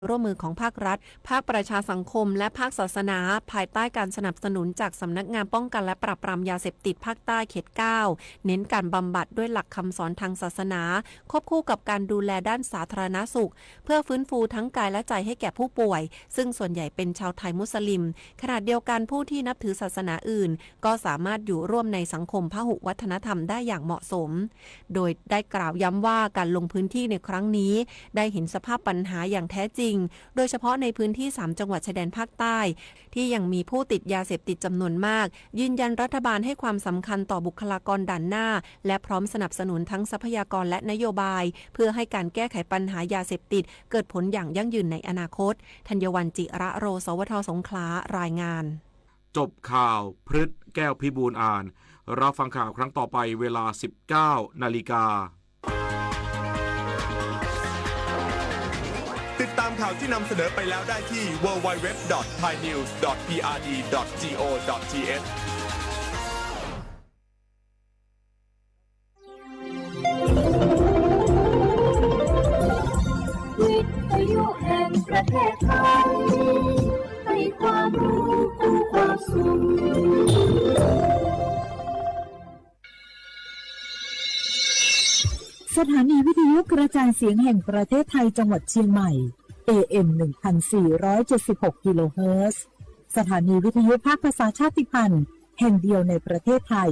ร่วมมือของภาครัฐ ภาคประชาสังคม และภาคศาสนา ภายใต้การสนับสนุนจากสำนักงานป้องกันและปราบปรามยาเสพติดภาคใต้เขตเก้า เน้นการบำบัดด้วยหลักคำสอนทางศาสนา ควบคู่กับการดูแลด้านสาธารณสุข เพื่อฟื้นฟูทั้งกายและใจให้แก่ผู้ป่วย ซึ่งส่วนใหญ่เป็นชาวไทยมุสลิม ขณะเดียวกันผู้ที่นับถือศาสนาอื่น ก็สามารถอยู่ร่วมในสังคมพหุวัฒนธรรมได้อย่างเหมาะสม โดยได้กล่าวย้ำว่าการลงพื้นที่ในครั้งนี้ ได้เห็นสภาพปัญหาอย่างแท้จริง โดยเฉพาะในพื้นที่สามจังหวัดชายแดนภาคใต้ ที่ยังมีผู้ติดยาเสพติดจำนวนมาก ยืนยันรัฐบาลให้ความสำคัญต่อบุคลากรด่านหน้า และพร้อมสนับสนุนทั้งทรัพยากรและนโยบาย เพื่อให้การแก้ไขปัญหายาเสพติดเกิดผลอย่างยั่งยืนในอนาคต ธัญวัลย์ จิระโร สวท สงขลา รายงาน จบข่าว พฤษ แก้วพิบูลย์อ่าน รับฟังข่าวครั้งต่อไปเวลา สิบเก้านาฬิกา ติดตามข่าวที่นำเสนอไปแล้วได้ที่ ดับเบิลยู ดับเบิลยู ดับเบิลยู ดอท ไทยนิวส์ ดอท พีอาร์ดี ดอท จี โอ ดอท ที เอช วิทยุแห่งประเทศไทย ให้ความรู้คู่ความสุข สถานีวิทยุกระจายเสียงแห่งประเทศไทยจังหวัดเชียงใหม่ เอ เอ็ม หนึ่งพันสี่ร้อยเจ็ดสิบหก กิโลเฮิรตซ์ สถานีวิทยุภาคภาษาชาติพันธุ์แห่งเดียวในประเทศไทย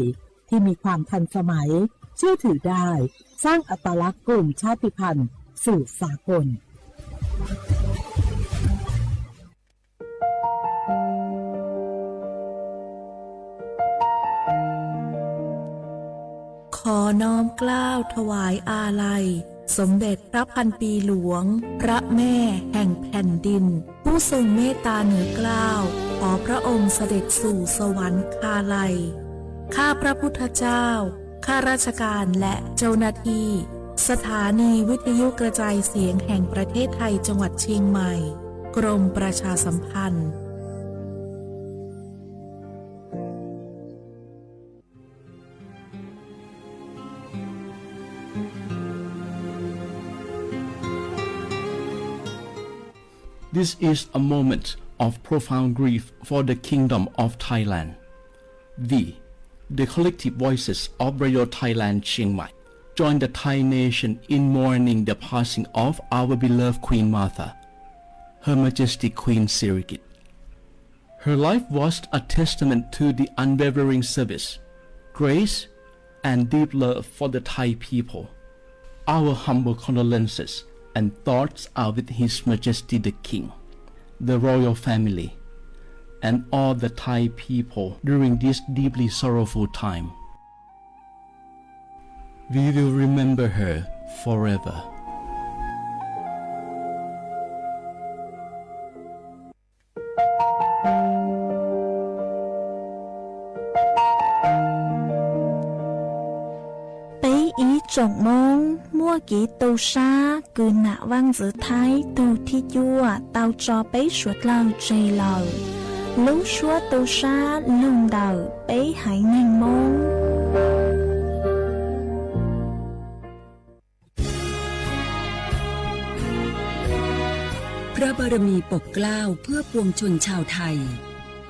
ที่มีความทันสมัย เชื่อถือได้ สร้างอัตลักษณ์กลุ่มชาติพันธุ์สู่สากล ขอน้อมเกล้าถวายอาลัย สมเด็จพระพันปีหลวง พระแม่แห่งแผ่นดิน ผู้ทรงเมตตาเหนือเกล้า ขอพระองค์เสด็จสู่สวรรคาลัย ข้าพระพุทธเจ้า ข้าราชการและเจ้าหน้าที่ สถานีวิทยุกระจายเสียงแห่งประเทศไทยจังหวัดเชียงใหม่ กรมประชาสัมพันธ์ This is a moment of profound grief for the Kingdom of Thailand. We, the collective voices of Radio Thailand Chiang Mai, join the Thai nation in mourning the passing of our beloved Queen Mother, Her Majesty Queen Sirikit. Her life was a testament to the unwavering service, grace, and deep love for the Thai people. Our humble condolences and thoughts are with His Majesty the King, the royal family, and all the Thai people during this deeply sorrowful time. We will remember her forever. Peb ib tsoom Hmoob muaj kev tu sab kws nam Vaaj Ntxwv Thaib tug thib cuaj tau tso peb suav dlawg tseg lawm. Lub suab tu sab lug ntawm peb haiv neeg Hmoob. พระบารมีปกเกล้าเพื่อปวงชนชาวไทย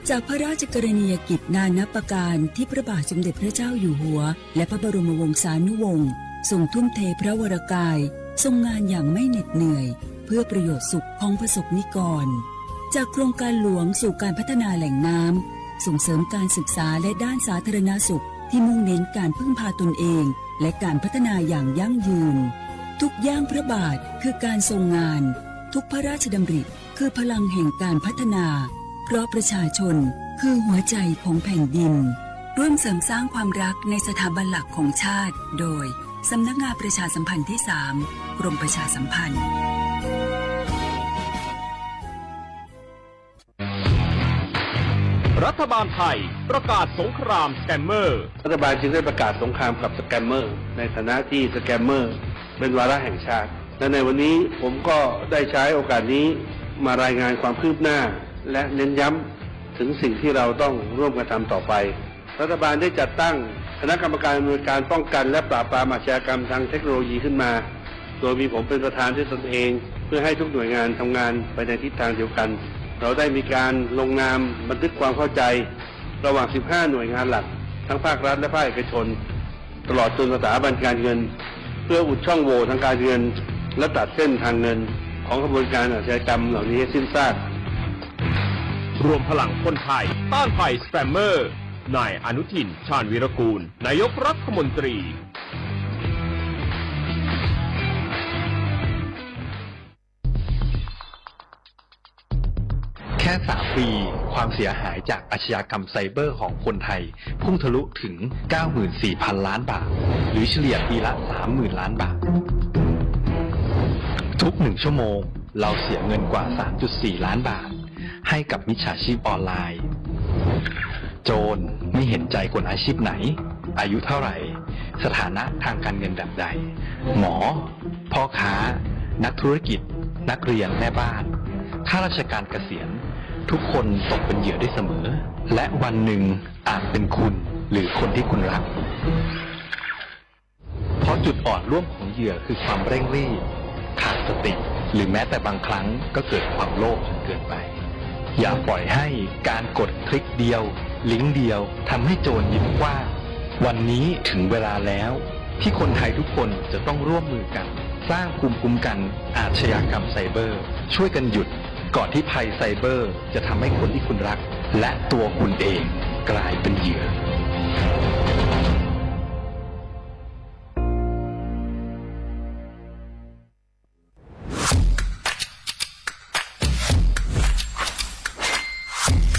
จากพระราชกรณียกิจนานับประการที่พระบาทสมเด็จพระเจ้าอยู่หัว และพระบรมวงศานุวงศ์ทรงทุ่มเทพระวรกาย ทรงงานอย่างไม่เหน็ดเหนื่อย เพื่อประโยชน์สุขของประสบนิกร จากโครงการหลวงสู่การพัฒนาแหล่งน้ำ ส่งเสริมการศึกษาและด้านสาธารณสุขที่มุ่งเน้นการพึ่งพาตนเอง และการพัฒนาอย่างยั่งยืน ทุกย่างพระบาทคือการทรงงาน ทุกพระราชดำริคือพลังแห่งการพัฒนา เพราะประชาชนคือหัวใจของแผ่นดิน ร่วมเสริมสร้างความรักในสถาบันหลักของชาติ โดย สำนักงานประชาสัมพันธ์ที่สาม กรมประชาสัมพันธ์ รัฐบาลไทยประกาศสงครามสแกมเมอร์ รัฐบาลจึงได้ประกาศสงครามกับสแกมเมอร์ ในฐานะที่สแกมเมอร์เป็นวาระแห่งชาติ และในวันนี้ผมก็ได้ใช้โอกาสนี้มารายงานความคืบหน้า และเน้นย้ำถึงสิ่งที่เราต้องร่วมกันทำต่อไป รัฐบาลได้จัดตั้งคณะกรรมการอำนวยการป้องกันและปราบปรามอาชญากรรมทางเทคโนโลยีขึ้นมา โดยมีผมเป็นประธานด้วยตนเอง เพื่อให้ทุกหน่วยงานทำงานไปในทิศทางเดียวกัน เราได้มีการลงนามบันทึกความเข้าใจระหว่าง สิบห้า หน่วยงานหลัก ทั้งภาครัฐและภาคเอกชน ตลอดจนสถาบันการเงิน เพื่ออุดช่องโหว่ทางการเงิน และตัดเส้นทางเงินของขบวนการอาชญากรรมเหล่านี้ให้สิ้นซาก รวมพลังคนไทยต้านภัยสแปมเมอร์ นายอนุทิน ชาญวีรกูล นายกรัฐมนตรี แค่ สาม ปี ความเสียหายจากอาชญากรรมไซเบอร์ของคนไทย พุ่งทะลุถึง เก้าหมื่นสี่พัน ล้านบาท หรือเฉลี่ยปีละ สามหมื่น ล้านบาท ทุกหนึ่งชั่วโมง เราเสียเงินกว่า สามจุดสี่ ล้านบาท ให้กับมิจฉาชีพออนไลน์ โจรไม่เห็นใจคนอาชีพไหน อายุเท่าไหร่ สถานะทางการเงินแบบใด หมอ พ่อค้า นักธุรกิจ นักเรียน แม่บ้าน ข้าราชการเกษียณ ทุกคนตกเป็นเหยื่อได้เสมอ และวันหนึ่งอาจเป็นคุณหรือคนที่คุณรัก เพราะจุดอ่อนร่วมของเหยื่อคือความเร่งรีบ ขาดสติ หรือแม้แต่บางครั้งก็เกิดความโลภจนเกินไป อย่าปล่อยให้การกดคลิกเดียว ลิงก์เดียวทำให้โจรยิ้มกว้าง วันนี้ถึงเวลาแล้ว ที่คนไทยทุกคนจะต้องร่วมมือกัน สร้างภูมิคุ้มกันอาชญากรรมไซเบอร์ ช่วยกันหยุด ก่อนที่ภัยไซเบอร์จะทำให้คนที่คุณรัก และตัวคุณเองกลายเป็นเหยื่อ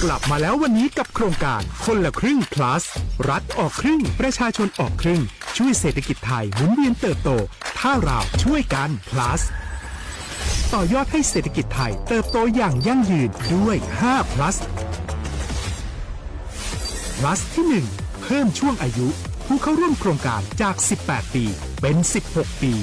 กลับมาแล้ววันนี้กับโครงการคนละครึ่ง plus รัฐออกครึ่ง ประชาชนออกครึ่ง ช่วยเศรษฐกิจไทยหมุนเวียนเติบโต ถ้าเราช่วยกัน plus ต่อยอดให้เศรษฐกิจไทยเติบโตอย่างยั่งยืนด้วย ห้า plus plus ที่ หนึ่ง เพิ่มช่วงอายุผู้เข้าร่วมโครงการจาก สิบแปด ปี เป็น สิบหก ปี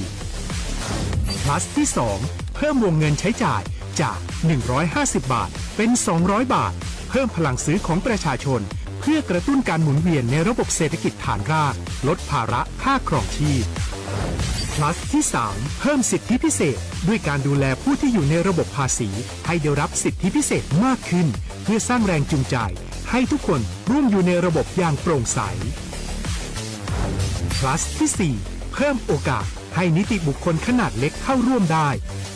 plus ที่ สอง เพิ่มวงเงินใช้จ่ายจาก หนึ่งร้อยห้าสิบ บาท เป็น สองร้อย บาท เพิ่มพลังซื้อของประชาชน เพื่อกระตุ้นการหมุนเวียนในระบบเศรษฐกิจฐานราก ลดภาระค่าครองชีพ plus ที่ สาม เพิ่มสิทธิพิเศษ ด้วยการดูแลผู้ที่อยู่ในระบบภาษี ให้ได้รับสิทธิพิเศษมากขึ้น เพื่อสร้างแรงจูงใจ ให้ทุกคนร่วมอยู่ในระบบอย่างโปร่งใส plus ที่ สี่ เพิ่มโอกาสให้นิติบุคคลขนาดเล็กเข้าร่วมได้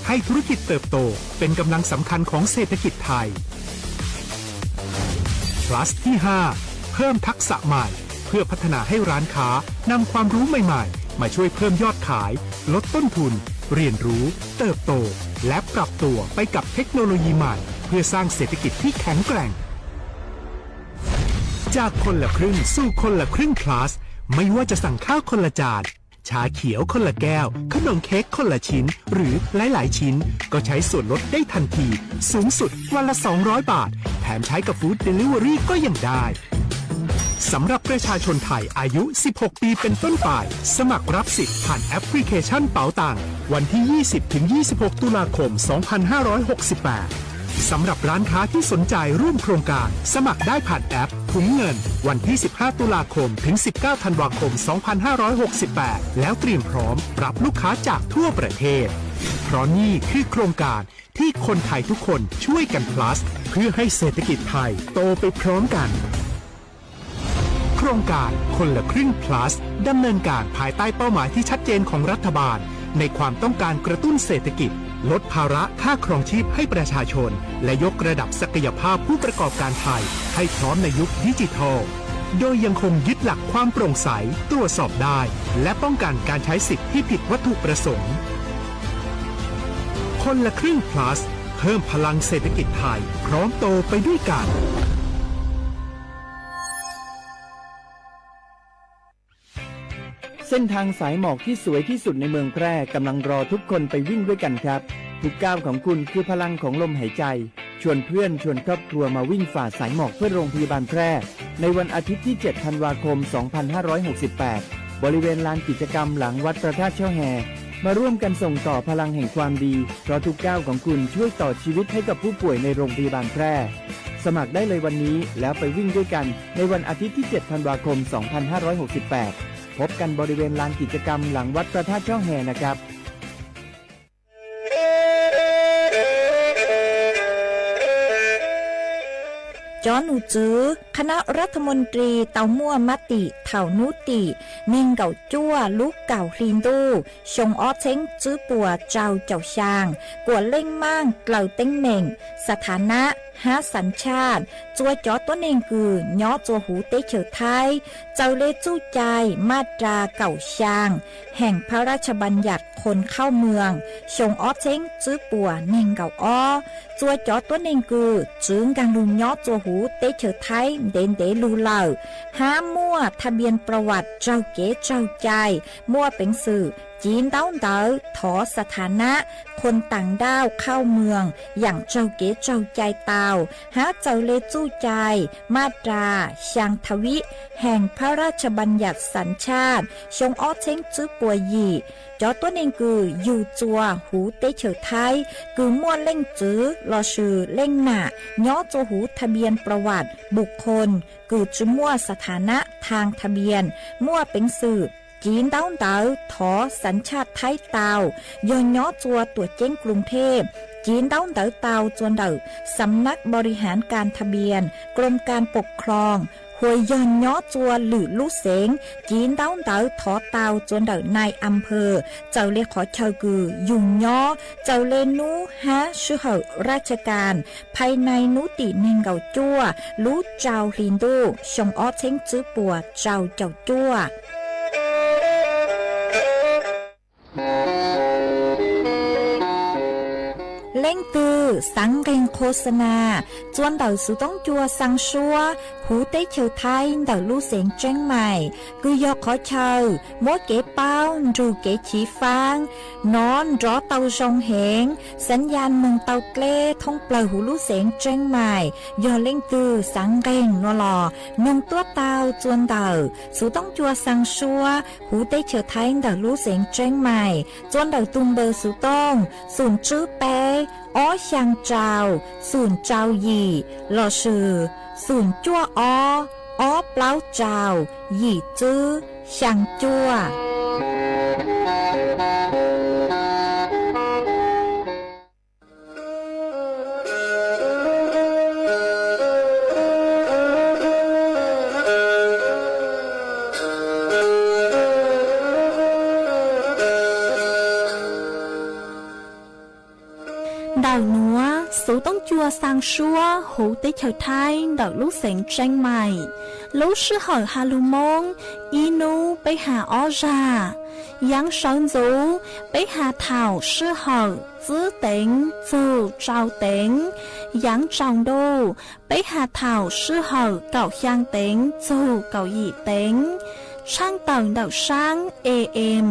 ให้ธุรกิจเติบโตเป็นกำลังสำคัญของเศรษฐกิจไทย plus ที่ ห้า เพิ่มทักษะใหม่ เพื่อพัฒนาให้ร้านค้านำความรู้ใหม่ๆ มาช่วยเพิ่มยอดขาย ลดต้นทุน เรียนรู้ เติบโต และปรับตัวไปกับเทคโนโลยีใหม่ เพื่อสร้างเศรษฐกิจที่แข็งแกร่ง จากคนละครึ่งสู่คนละครึ่ง plus ไม่ว่าจะสั่งข้าวคนละจาน ชาเขียวคนละแก้ว ขนมเค้กคนละชิ้น หรือหลายๆ ชิ้น ก็ใช้ส่วนลดได้ทันที สูงสุดวันละ สองร้อย บาท แถมใช้กับ Food Delivery ก็ยังได้ สำหรับประชาชนไทยอายุ สิบหก ปีเป็นต้นไป สมัครรับสิทธิ์ผ่านแอปพลิเคชันเป๋าตัง วันที่ ยี่สิบ ถึง ยี่สิบหก ตุลาคม สองพันห้าร้อยหกสิบแปด สำหรับร้านค้าที่สนใจร่วมโครงการ สมัครได้ผ่านแอปถุงเงิน วันที่ สิบห้า ตุลาคม ถึง สิบเก้า ธันวาคม สองพันห้าร้อยหกสิบแปด แล้วเตรียมพร้อมรับลูกค้าจากทั่วประเทศ เพราะนี่คือโครงการที่คนไทยทุกคนช่วยกัน plus เพื่อให้เศรษฐกิจไทยโตไปพร้อมกัน โครงการคนละครึ่ง plus ดำเนินการภายใต้เป้าหมายที่ชัดเจนของรัฐบาล ในความต้องการกระตุ้นเศรษฐกิจ ลดภาระค่าครองชีพให้ประชาชน และยกระดับศักยภาพผู้ประกอบการไทย ให้พร้อมในยุคดิจิทัล โดยยังคงยึดหลักความโปร่งใส ตรวจสอบได้ และป้องกันการใช้สิทธิ์ที่ผิดวัตถุประสงค์ คนละครึ่ง plus เพิ่มพลังเศรษฐกิจไทย พร้อมโตไปด้วยกัน เส้นทางสายหมอกที่สวยที่สุดในเมืองแพร่กำลังรอทุกคนไปวิ่งด้วยกันครับ ทุกก้าวของคุณคือพลังของลมหายใจ ชวนเพื่อนชวนครอบครัวมาวิ่งฝ่าสายหมอกเพื่อโรงพยาบาลแพร่ ในวันอาทิตย์ที่ เจ็ด ธันวาคม สองพันห้าร้อยหกสิบแปด บริเวณลานกิจกรรมหลังวัดพระธาตุช่อแฮ มาร่วมกันส่งต่อพลังแห่งความดี เพราะทุกก้าวของคุณช่วยต่อชีวิตให้กับผู้ป่วยในโรงพยาบาลแพร่ สมัครได้เลยวันนี้แล้วไปวิ่งด้วยกันในวันอาทิตย์ที่ เจ็ด ธันวาคม สองพันห้าร้อยหกสิบแปด พบกันบริเวณลานกิจกรรมหลังวัดพระธาตุช่อแฮนะครับ Cov num tswv คณะรัฐมนตรี tau muaj mab tim thaum nub tim neeg nkaum cuaj lub kaum hli ntuj xyoo ob txheeb tswb puas rau caum xyaa kuas leej maaj dlaws teeb meem, สถานะ hab สัญชาติ txua cov tuab neeg kws nyob txua huv teb chaws Thaib, txawm le txuj cai maj ras kaum xyaa แห่งพระราชบัญญัติคนเข้าเมือง xyoo ob txheeb tswb puas neeg nkaum ob. Txua cov tuab neeg kws tswv nkaag lug nyob txua huv teb chaws Thaib ntev ntev lug lawm, hab muaj ทะเบียนประวัติ raug kev tsaug cai, muaj peev xwm civ ntaub ntawv thov สถานะ คนต่างด้าวเข้าเมือง yaam raug kev tsaug cai tau, hab txawm le txuj cai maj ras xyaa ทวีต แห่งพระราชบัญญัติสัญชาติ xyoo ob txheeb tswb puas yim. Cov tuab neeg kws yug txua huv teb chaws Thaib kws muaj leej txwv lossis leej nam nyob txua huv ทะเบียนประวัติบุคคล kws tsi muaj สถานะทางทะเบียน muaj peev xwm civ ntaub ntawv thov สัญชาติ Thaib tau, yog nyob txua tuam ceeb กรุงเทพ, civ ntaub ntawv tau txua ntawm สำนักบริหารการทะเบียน กรมการปกครอง hua yog nyob txua lwm lub xeev, civ ntaub ntawv thov tau txua ntawm นายอำเภอ txawm le qhov chaw kws yug nyob, txawm le nub hab sij hawm ราชการ ภายใน nub tim neeg nkaum cuaj lub rau hli ntuj xyoo ob txheeb tswb puas rau caum cuaj. Leej twg xaav nqeeg โฆษณา txua ntawm xuv toob cua xaa suab huv teb chaws Thaib ntawm lub xeev Tseeb Mais, kws yog qhov chaw muab kev paub nrug kev chiv faab, nov nrov tau zoo heev, xav nyaa noog tau dleb thoob plawg huv lub xeev Tseeb Mais. Yog leej twg xaav nqeeg no los noog tuaj tau txua ntawm xuv toob cua xaa suab huv teb chaws Thaib ntawm lub xeev Tseeb Mais, txua ntawm tug npawb xuv toob xum tswb peb ob xyaa rau xum rau yim lossis xum cuaj ob ob plaub rau yim tswb xyaa cuaj. Ntawm nuav xuv toob cua xaa suab huv teb chaws Thaib ntawm lub xeev Tseeb Mais, lub sij hawm has lug Moob ib nub peb has ob zag. Yaav sawv ntxuv peb has thaum sij hawm tsib teev txug rau teev. Yaav tsaus ntuj peb has thaum sij hawm kaum xyaa teev txug kaum yim teev. Tshaaj tawm ntawm saab A M,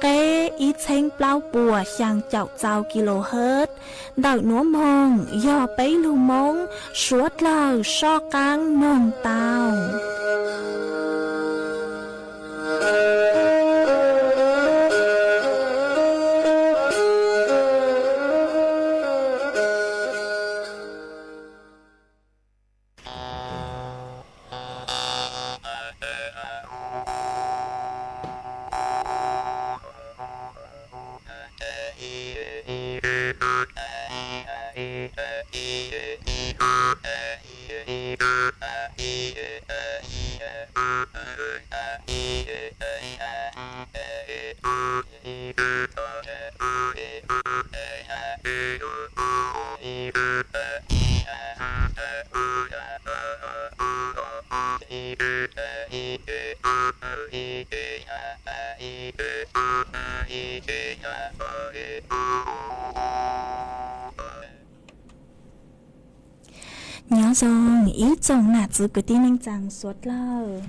qeb ib txheeb plaub puas xyaa caum txaus kilohertz. Ntawm nuav moog yog peb lug Moob suav dlawg soj qaab noog tau. Nyob zoo ib tsoom nam txiv kwv tij neej tsaa suav dlawg.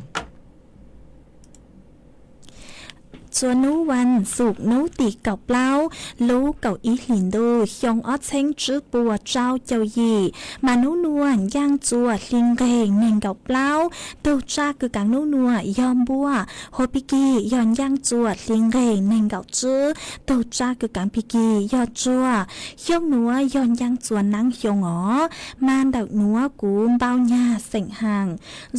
Txuas nub vas xuv nub tim kaum plaub lub kaum ib hlis ntuj xyoo ob txheeb tswb puas rau caum yim, mas nub nuav ncaaj txuas hli nqeeg neeg nkaum plaub, tug tsa kws kaav nub nuav yog npuaj, hua pig kig yog ncaaj txuas hli nqeeg neeg nkaum tswb, tug tsa kws kaav pig kig yog tsuag. Xyoo nuav yog ncaaj txuas naab xyoo os, mas ntawm nuav kuv npau nyag xeem haas.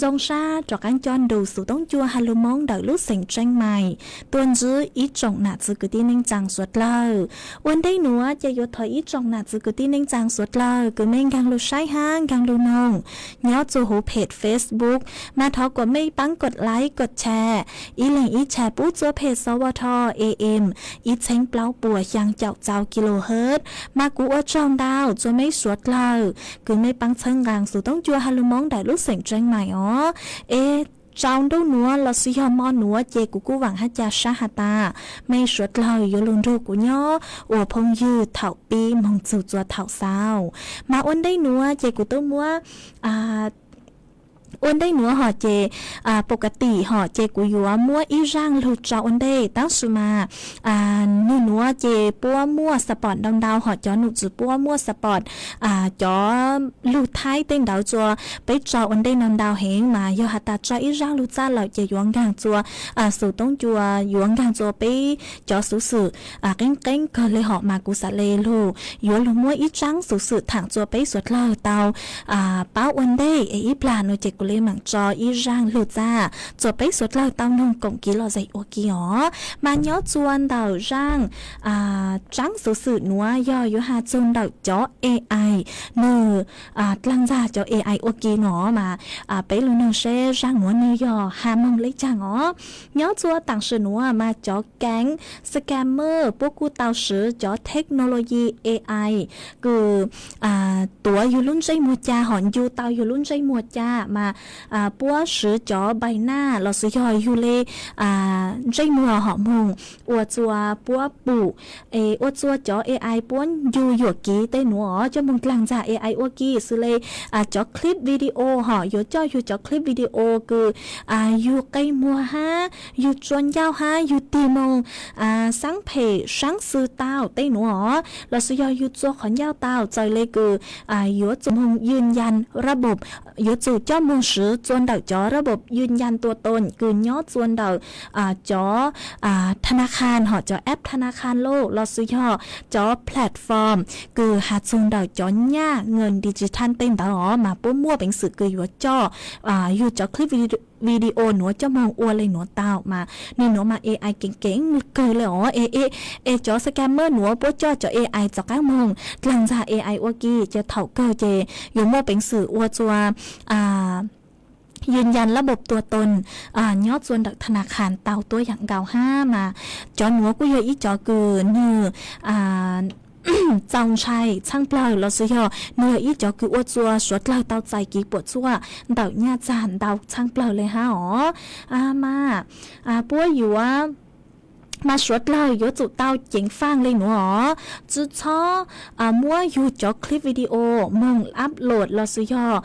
Zoo sab rov qaab coj nrug xuv toob cua has lug Moob ntawm lub xeev Tseeb Mais tuaj ntsib ib tsoom nam txiv kwv tij neej tsaa suav dlawg. Ua ntej nuav ces yuav thov ib tsoom nam txiv kwv tij neej tsaa suav dlawg kws mej nkaag lug saib hab nkaag lug noog nyob txug huv page Facebook, mas thov kuas mej paab kov like kov share ib leeg ib share pub txug page S W T A M ib txheeb plaub puas xyaa caum txau kilohertz, mas kuv ua tsaug ntau txug mej suav dlawg kws mej paab txhawb nqaa xuv toob cua has lug Moob ntawm lub xeem Tseeb Maim os. Es tsaus ntuj nuav lossis yog mo nuav ces kuv kuj vaam hab ca sab has tas mej suav dlawg yuav lug nrug kuv nyob ua phooj ywg thaum pib moog txug txua thaum xaus. Mas ua ntej nuav ces kuv tub muab ua ntej nuav hom ces pos ka tim hom ces kuv yuav muab ib zaaj lug tso ua ntej, tab sis mas nwg nuav ces puab muaj support ntau ntau hom cov num txwv puab muaj support cov lug Thaib tej ntawd txua peb tso ua ntej no ntau heev, mas yog has tas tso ib zaaj lug txaj lawm ces yuav nkaag txua xuv toob cua, yuav nkaag txua peb cov xuv xwm qeeb qeeb kawg le hom, mas kuv xaav le lug yuav lug muab ib tsaab xuv xwm thaam txua peb suav dlawg tau paub ua ntej es ib plag nuav ces kuv le maam tso ib zaaj lug txaj txua peb suav dlawg tau noog koom kev lom zem ua ke os. Mas nyob txua ntawm zaaj tsaab xuv xwm nuav yog yuav has txug ntawm cov A I, nwg dlaag ntxag cov A I ua ke no mas peb lug noog seb zaaj nuav nwg yog has moog le caag os. Nyob txua taam sim nuav mas cov keeb scammer puab kuj tau swv cov technology A I kws tuav yug lub ntsej muag ca hom ncu tau yug lub ntsej muag ca mas puab swv cov npais naj lossis yog yug le ntsej muag hom moog ua txua puab pum, es ua txua cov A I puab ncu yuam kev tej nuav coj moog dlaag ntxag A I ua ke xws le cov clip video hom yuav coj yug cov clip video kws yug qe muag hab yug tsua ncauj hab yug tig moog saab phem saab xwm tau tej nuav os, lossis yog yug tsua qhov ncauj tau txawm le kws yuav tsum moog ywj ncan rab npum, yuav tsum coj moog swv txua ntawm cov rab npum ywj ncan tua toos kws nyob txua ntawm cov tha na kha hom cov app tha na kha loj lossis yog cov platform kws has txug ntawm cov nyaj nkaus digital tej ntawd os mas puab muaj peev xwm kws yuav coj yug cov clip video nuav coj moog ua le nuav tau mas nwg nuav mas A I keev keev kawg le os. Es cov scammer nuav puab coj cov A I txav qaab moog dlaag ntxag A I ua ke ces thaum kawg ces yuav muaj peev xwm ua txua ywj ncan rab npum tua toos nyob txua ntawm tha na kha tau tuab yaam nkaus hab mas cov nuav kuj yog ib cov kws nwg txaus ntshai txhaaj plawg lossis yog nwg yog ib cov kws ua txua suav dlawg tau txais kev puam tsuaj ntawm nyaj txag ntau txhaaj plawg le hab os. Mas puab yuav mas suav dlawg yuav tsum tau ceev faaj le nuav os. Tsi txhob muab yug cov clip video moog upload lossis yog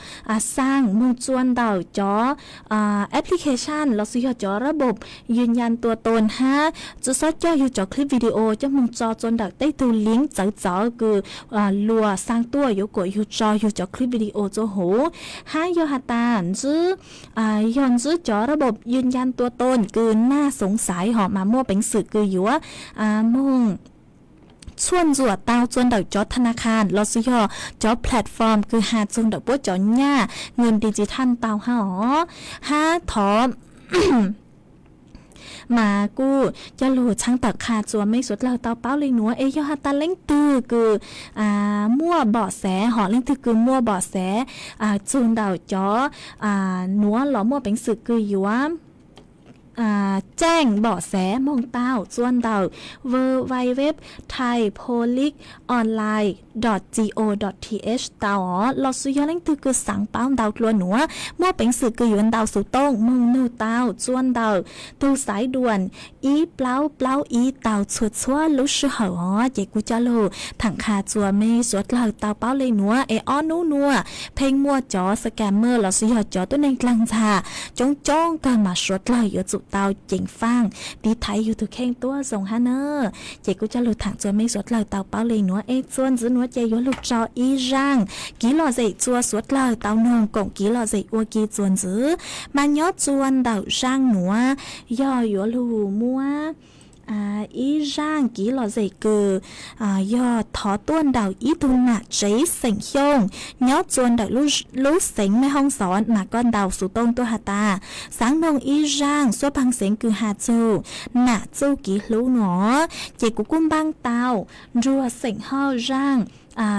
xaa moog txua ntawm cov application lossis yog cov rab npum ywj ncan tua toos hab tsi txhob coj yug cov clip video coj moog tso txua ntawm tej tug link txawv txawv kws luas xaa tuaj yuav kuam yug tso yug cov clip video txua huv. Hab yog has tas ntsib yog ntsib cov rab npum ywj ncan tua toos kws naj xoov xaiv hom mas muaj peev xwm kws yuav moog txhuaj ntxuam tau txua ntawm cov tha na kha lossis yog cov platform kws has txug ntawm puab cov nyaj nkaus digital tau hab os. Hab thov mas kuj coj lug txhaab tawm qha txua mej suav dlawg tau paub le nuav es yog has tas leej twg kws muaj npom xev hom leej twg kws muaj npom xev txug ntawm cov nuav los muaj peev xwm kws yuav caaj npom xev moog tau txua ntawm www thaipoliceonline dot co dot th tau os. Lossis yog leej twg kws xaav paub ntau dlua nuav muaj peev xwm kws yuav ntaus xuv tooj moog nug tau txua ntawm tug xaiv duam ib plaub plaub ib tau txhua txhua lub sij hawm os. Ces kuj coj lug thaam qha txua mej suav dlawg tau paub le nuav es ob nub nuav pheej muaj cov scammer lossis yog cov tuab neeg dlaag ntxag coob coob kawg mas suav dlawg yuav tsum tau ceev faaj tiv thaiv yug tug kheej tuab zoo hab na. Ces kuj coj lug thaam txua mej suav dlawg tau paub le nuav es txua ntxiv nuav ces yuav lug tso ib zaaj kev lom zem txua suav dlawg tau noog koom kev lom zem ua ke txua ntxiv. Mas nyob txua ntawm zaaj nuav yog yuav lug muab Ib zaaj kiv lom zem kws yog thov tuaj ntawm ib tug nam tsev xeem Xyooj nyob txua ntawm lub xeev Mej Hoob Xov, nam koj ntaus xuv tooj tuaj has tas xaav noog ib zaaj xuab paag xeev kws has txug nam txuj kev hlub no. Ces kuv kuj npaab tau nruag xeem Hawj zaaj,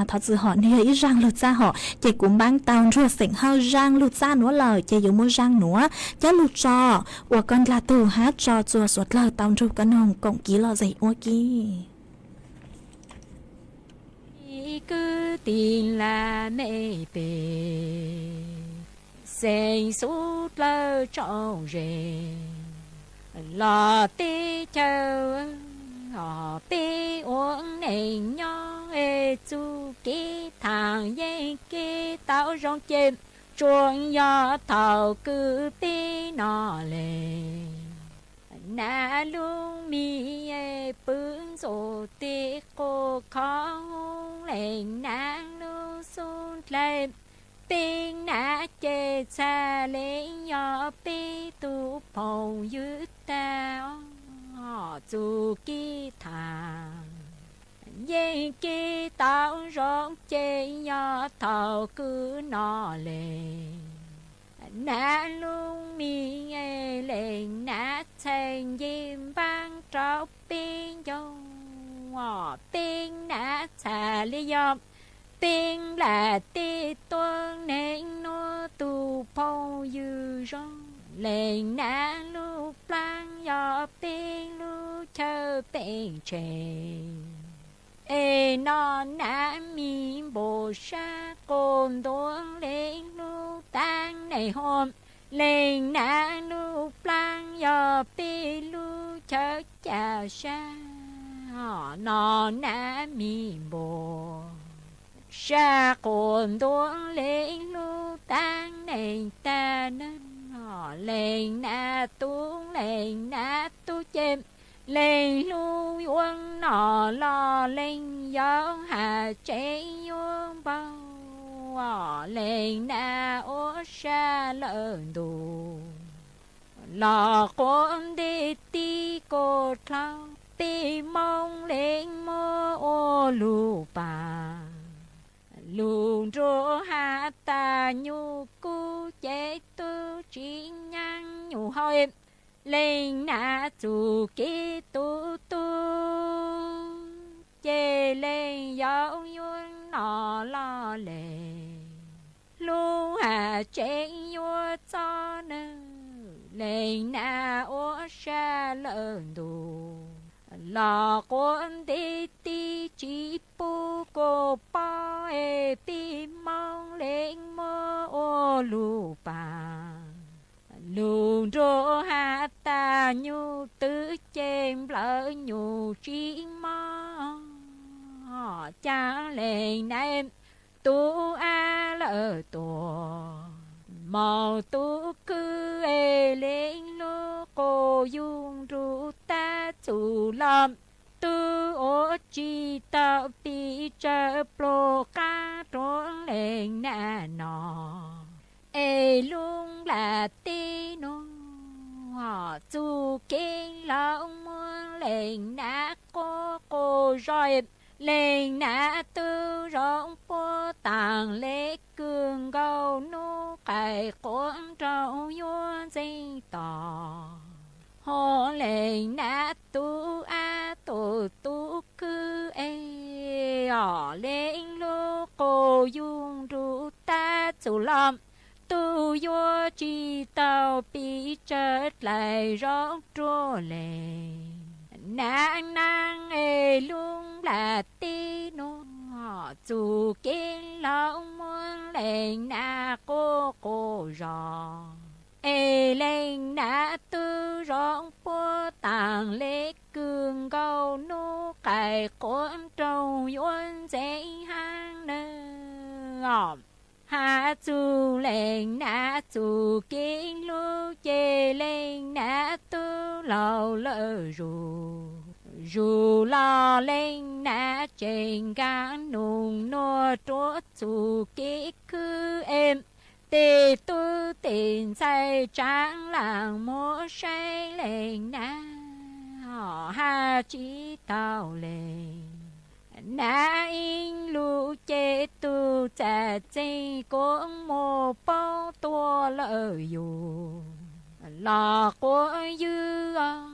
thov txim hom, nwg yog ib zaaj lug txaj hom, ces kuv npaab tau nruag xeem Hawj zaaj lug txaj nuav lawm, ces yuav muaj zaaj nuav coj lug tso ua koj ndlag tug hab tso txua suav dlawg tau nrug koj noog koom kiv lom zem ua ke. Kwv tij laj mej pej xeem xuv dlawg tsaug zes, los teb chaws peb ua neej nyob es txuj kev thaam yeej kev tau zoo ces tsuas yog thaum kws peb no le. Nam lub mis pw ntxuav tej qub khov, leej nam lub xub dlawg, peb nam ces txhaj le yog peb tug phooj ywg tag. Txuj kev thaam yeej kev tau zoo ces yog thaum kws no le. Nam lub mis leej nam txhaj nce npaab rau peb ncauj, peb nam txhaj le yog peb nplaj teb tuab neeg nuav tug phooj ywg zoo. Leej nam lub plaab yog peb lub chaw peb tsheej, es no nam mis npau sab quas ntuav leej lub taab neeg huam. Leej nam lub plaab yog peb lub chaw ca sab, no nam mis npau sab quas ntuav leej lub taab neeg tag neeg. Leej nam tub, leej nam tub ces leej hlub yuav noj los leej yau has tsev yuav npau. Leej nam ua sab lawm ntuj los quav nti tib kaus dlhau, peb Moob leej muab ua lug paag. Lug nruag has tas nyuj kub ces tub tsi nyaab nyuj hau. Leej nam txuj kev tu tub ces leej yau yuav noj los le, hlub has tsev yuav txob nws. Leej nam ua sab lawm ntuj los quav nti tib tsi pub kuas paub es peb Moob leej muab ua lug paag. Lug nruag has tas nyuj twm ces nplawm nyuj tsi mob. Caag leej nam tub ab lawm tuag, moog tub kwv es leej hlub quas yug nrug tab txug los, tub ua tsi tau pes tsawg pluag qab rua leej nam no. Es lub nplaj teb nuav txuj kev laug muab leej nam quav quas zog, leej nam tub zoo puab taag le kws nkaus nub qaim quav nraug yuav ntxeev tos. Hos leej nam tub ab tug tub kwv es, os leej hlub quas yug nrug tab txug los, tub yuav tsi tau pes tsawg dlaim zoo rua leej nam naab. Es lub nplaj teb nuav txuj kev laug muab leej nam quav quas zog, es leej nam tub zoo puab taag le kws nkaus nub qaim quav nraug yuav ntxeev haab nawb. Has txug leej nam txuj kev hlub ces leej nam tub laug lawm zug, zug los leej nam tseem nkaag nug nuag rua txuj kev khwv es, tej tub tej ntxhais tsaav laam muab saib leej nam haj tsis tau lees nav ib lus ces tus txaj txeeg kuj mus paub tuaj lawm yus los quav ywg os.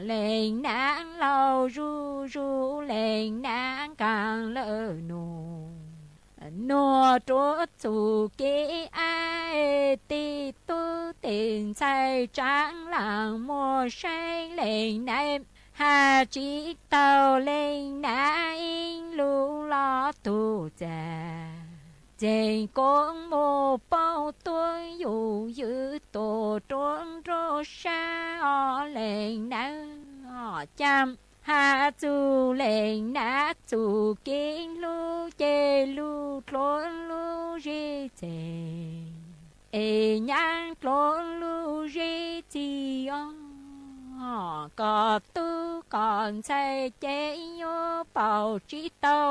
Lees nav laus zuj zus lees nav nkaag lawm nus, nuag ruav txum kev av, tej tub tej ntxhais tsaav laas muaj saib lees nav haj tsis tau lees nav ib lus los tus txaj txeeg kuj mus paub tuaj yus ywg tuaj ruav nruab sab os. Lees nav cas haj txug lees nav txug kev hlub ces lug dluav lub zej txeg es nyab dluav lub zej txig os. Koj tub koj ntxhais ces yuav paub tsis tau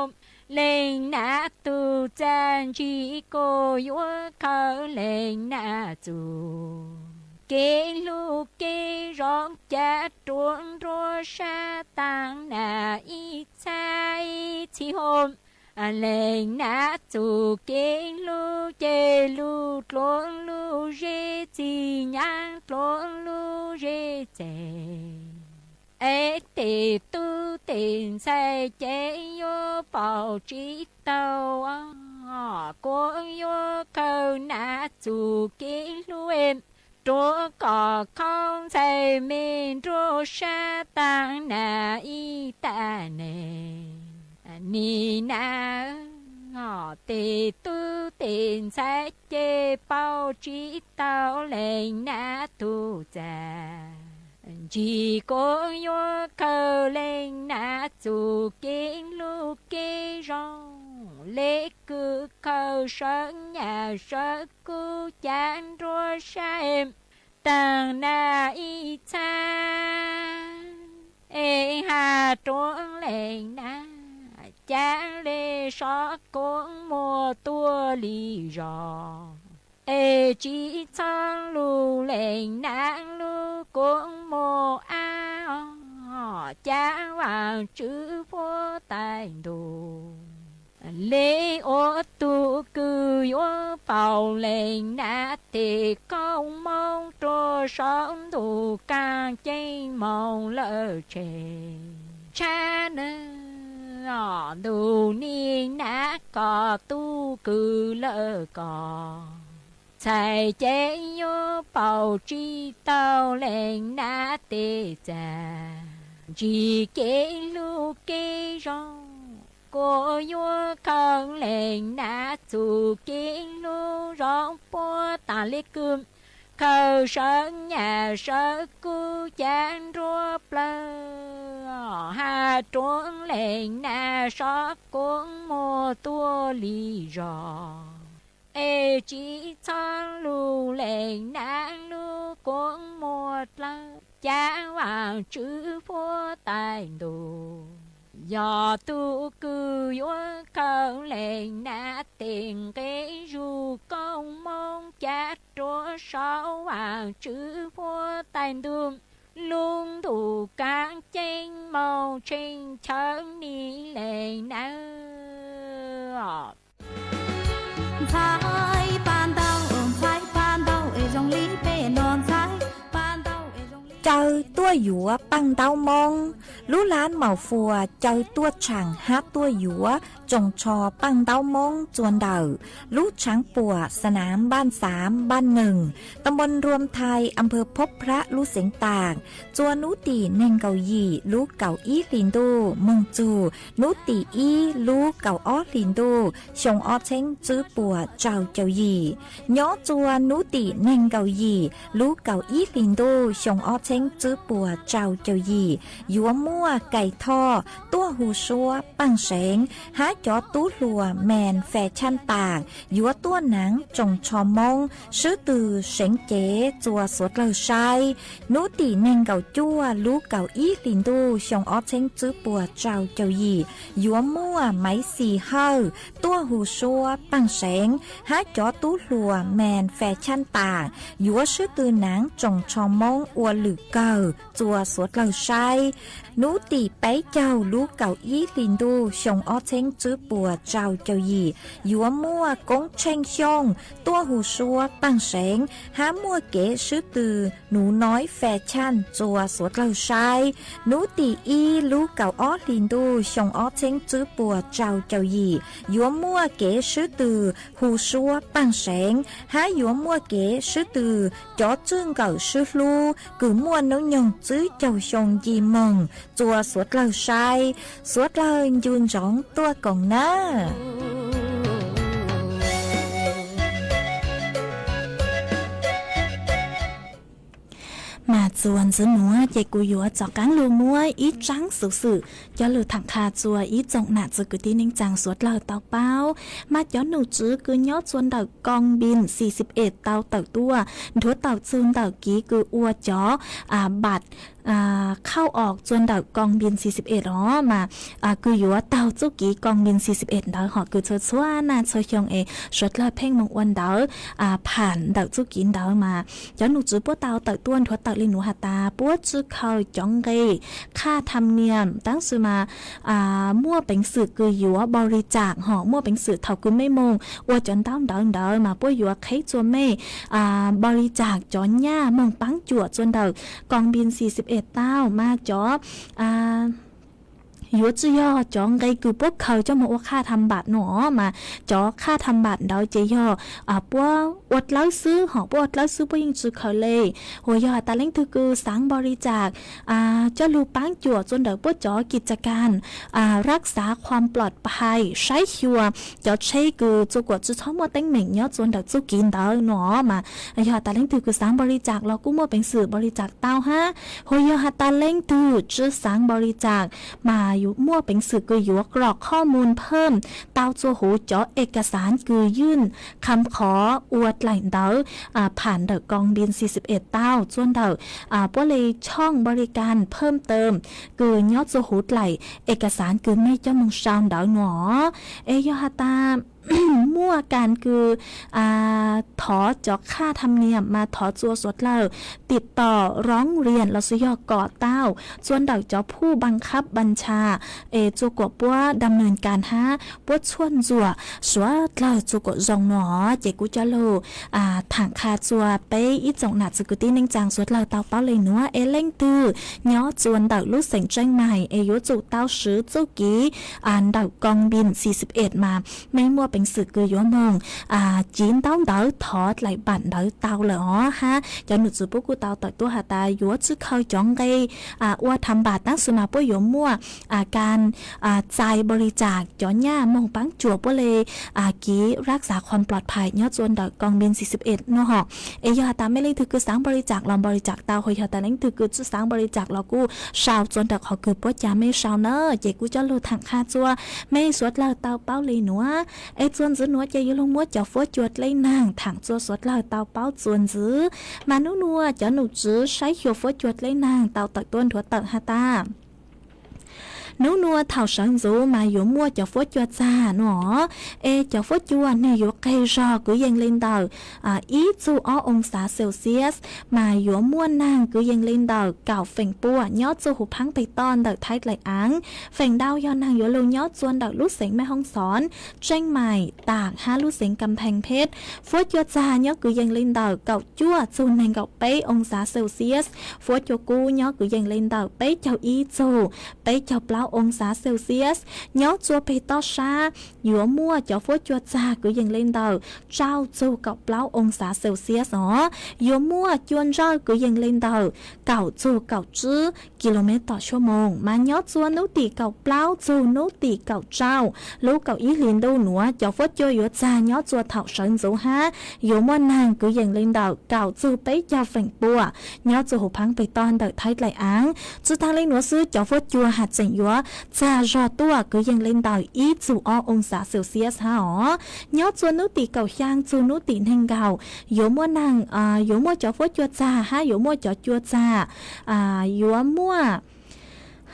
lees nav tus txaj, ntsis kuj yuav khaws lees nav txug kev hlub kev zoo, cav ruav nruab sab taag nag ib txhab ib txhis hov. Lees nav txug kev hlub ces lug dluav lub zej txig, nyab dluav lub zej txeg es tej tub tej ntxhais ces yuav paub tsis tau os. Kuj yuav khaws nav txug kev hlub ruav kom khaub ntxhais me nruab sab taag nag ib tag neeg. Nim nav tej tub tej ntxhais ces paub tsis tau lees nav tus txaj, ntsis kuj yuav khaws lees nav txug kev hlub kev zoo, le kws khaws sawv nyaj sawv kub cav nruab sab taag nag ib txhab es haj ruav lees nav, cav le sov kuj muaj tuaj li zog, es tsis txhob lug lees nav lub kuj muaj ab os. Cav vaajtswv huab tais ntuj, le ua tug kws yuav paub lees nav tej koob moob rua saum ntuj kaaj ceeb moog lawm tseg tshab nawb. Ntuj nim nav koj tub kws lawm koj ntxhais ces yuav paub tsis tau lees nav tej txaj, ntsis kev hlub kev zoo kuj yuav khaws lees nav txug kev hlub zoo puab tas le kws khaws sawv nyaj sawv kub cav nruab plawg, haj ruav lees nav sov kuj muaj tuaj li zog, es tsis txhob lug lees nav lub kuj muaj dlawg. Cav vaajtswv huab tais ntuj, yog tug kws yuav khaws lees nav tej nqe zug koob moob cav rua saum vaajtswv huab tais ntuj lub ntuj kaaj ceeb moog tshee chaw nim lees nawb. Caw tuaj yuav paaj ntaub moob. Lub lab Maus Fuas caw tuaj tshaam hab tuaj yuav tsoos tsho paaj ntaub moob txua ntawm lub tshaav puam Sanaam Npaaj Xaav Npaaj Neeg, ta npoo Nruam Thais, am phaw Phob Phrab lub xeev Taam, txua nub tim neeg nkaum yim lub kaum ib hlis ntuj moog txug nub tim ib lub kaum ob hlis ntuj xyoo ob txheeb tswb puas tsau caum yim. Nyob txua nub tim neeg nkaum yim lub kaum ib hlis ntuj xyoo ob txheeb tswb puas tsau caum yim yuav muaj Kais Thoj tuaj hu suab paaj seev hab cov tub hluas Mes Fes Tshaj Tas yuav tuaj naav tsoos tsho Moob swb tw seev cev txua suav dlawg saib. Nub tim neeg nkaum cuaj lub kaum ib hli ntuj xyoo ob txheeb tswb puas rau caum yim yuav muaj Maiv Xis Hawj tuaj hu suab paaj seev hab cov tub hluas Mes Fes Tshaj Tas yuav swb tw naav tsoos tsho Moob ua lwm kawg txua suav dlawg saib. Nub tim peb caug lub kaum ib hli ntuj xyoo ob txheeb tswb puas rau caum yim yuav muaj Koob Tsheej Xyooj tuaj hu suab paaj seev hab muaj kev swb tw Nuv Noib Fes Tshaj txua suav dlawg saib. Nub tim ib lub kaum ob hli ntuj xyoo ob txheeb tswb puas rau caum yim yuav muaj kev swb tw hu suab paaj seev hab yuav muaj kev swb tw cov tswj nkawm swb hlub kws muaj nub nyoog tswb caug xyoo nce moog txua suav dlawg saib. Suav dlawg ncu ntsoov tuaj koom nawb. Mas txuas ntxiv nuav ces kuv yuav rov qaab lug muab ib tsaab xuv xwm coj lug thaam qha txua ib tsoom nam txiv kwv tij neej tsaa suav dlawg tau paub. Mas cov nom tswv kws nyob txua ntawm Koo Npin Xis Xib Es tau tawm tuaj nthuav tawm txug ntawm kiv kws ua cov npam khauj os txua ntawm Koo Npin Xis Xib Es os mas kws yuav taug txuj kiv Koo Npin Xis Xib Es ntawd hom kws txhua txhua naj txhua xyoo es suav dlawg pheej moog ua ntawv pham ntawm txuj kiv ntawd mas cov nom tswv puab tau tawm tuaj nthuav tawm le nuav has tas puab tsw khaws cov nqe qhaj tham niam tab sis mas muaj peev xwm kws yuav npaus li tsam hom muaj peev xwm thaum kws mej moog ua cov ntaub ntawv ntawd mas puab yuav qheb txua mej npaus li tsam cov nyaj moog paab cuam txua ntawm Koo Npin Xis Xib Es tau mas cov yuav tsi yog cov nqe kws puab khaws coj moog ua qhaj tham npam nuav mas cov qhaj tham npam ntawd ces yog puab ua dlawb xwb hom puab ua dlawb xwb puab yeej tsw khaws le. Hos yog has tas leej twg kws xaav npaus li tsam coj lug paab cuam txua ntawm puab cov kis tsa kas rab xav khuam plom phais saib xyuas cov tsheb kws txua kuam tsw txhob muaj teeb meem nyob txua ntawm txuj kiv ntawd nuav mas yog has tas leej twg kws xaav npaus li tsam los kuj muaj peev xwm npaus li tsam tau hab. Hos yog has tas leej twg tsi xaav npaus li tsam mas muaj peev xwm kws yuav krov qhov moos phaj tau txua huv cov es kas xaav kws ywj kham qhov ua dlaim ntawv pham ntawm Koo Npin Xis Xib Es tau txua ntawm puab le tshooj npaus li kas phaj taw kws nyob txua huv dlaim es kas xaav kws mej coj moog sau ntawv nuav. Es yog has tas muaj kas kws thov cov qhaj tham niam mas thov txua suav dlawg tim tom roob riam los sis yog kom tau txua ntawm cov phuj npas khab npas ntsha es txua kuam puab dam nws kas hab puab tshuaj ntxuam suav dlawg txua kuam zoo nuav ces kuv coj lug thaam qha txua peb ib tsoom nam txiv kwv tij neej tsaa suav dlawg tau paub le nuav es leej twg nyob txua ntawm lub xeem Tseej Maim es yuav tsum tau swv txuj kiv ntawm Koo Npin Xis Xib Es mas mej muaj peev xwm kws yuav moog civ ntaub ntawv thov dlaim npam ntawd tau lawm os hab cov nom tswv puab kuj tau tawm tuaj has tas yuav tsw khaws cov nqe ua tham npam tab sis mas puab yuav muaj kas txais npaus li tsam cov nyaj moog paab cuam puab le kiv rab xav khuam plom phais nyob txua ntawm Koo Npin Xis Xib Es nuav hom. Es yog has tas mej leej twg kws xaav npaus li tsam los npaus li tsam tau hos yog tas leej twg kws tsi xaav npaus li tsam los kuj sau txua ntawm qhov kws puab ca mej sau na ces kuv coj lug thaam qha txua mej suav dlawg tau paub le nuav. Es txua ntxiv nuav ces yuav lug muab cov fuab cua dleb naag thaam txua suav dlawg tau paub txua ntxiv. Mas nub nuav cov nom tswv saib xyuas fuab cua dleb naag tau tawm tuaj nthuav tawm has tas nub nuav thaum sawv ntxuv mas yuav muaj cov fuab cua txag nuav. Es cov fuab cua nwg yuav qeg zog kwv yees le ntawm ib txug ob oo xav Celsius mas yuav muaj naag kwv yees le ntawm kaum feem pua nyob txug huv phaab peg toj ntawm Thaib Dlaim Aav. Feem ntau yog naag yuav lug nyob txua ntawm lub xeev Mej Hoob Xoob, Tseej Maim, Taam hab lub xeev Kam Pheej Pheb. Fuab cua txag nyob kwv yees le ntawm kaum cuaj txug neeg nkaum peb oo xav Celsius. Fuab cua kub nyob kwv yees le ntawm peb caug ib txug peb caug plaub oo xav Celsius. Nyob txua peg toj sab yuav muaj cov fuab cua txag kwv yees le ntawm rau txug kaum plaub oo xav Celsius os. Yuav muaj cua ntsawj kwv yees le ntawm kaum txug kaum tsib kilomev tom xuab moos mas nyob txua nub tim kaum plaub txug nub tim kaum rau lub kaum ib hli ntuj nuav cov fuab cua yuav txag nyob txua thaum sawv ntxuv hab yuav muaj naag kwv yees le ntawm kaum txug peb caug feem pua nyob txua huv phaab peg toj ntawm Thaib Dlaim Aav. Tsi taag le nuav xwb cov fuab cua has tseem yuav txag zog tuaj kwv yees li ntawm ib txug ob oo xav Celsius hab os. Nyob txua nub tim kaum xyaa txug nub tim neeg nkaum yuav muaj neeg, yuav muaj cov fuab cua txag hab yuav muaj cov cua txag, yuav muaj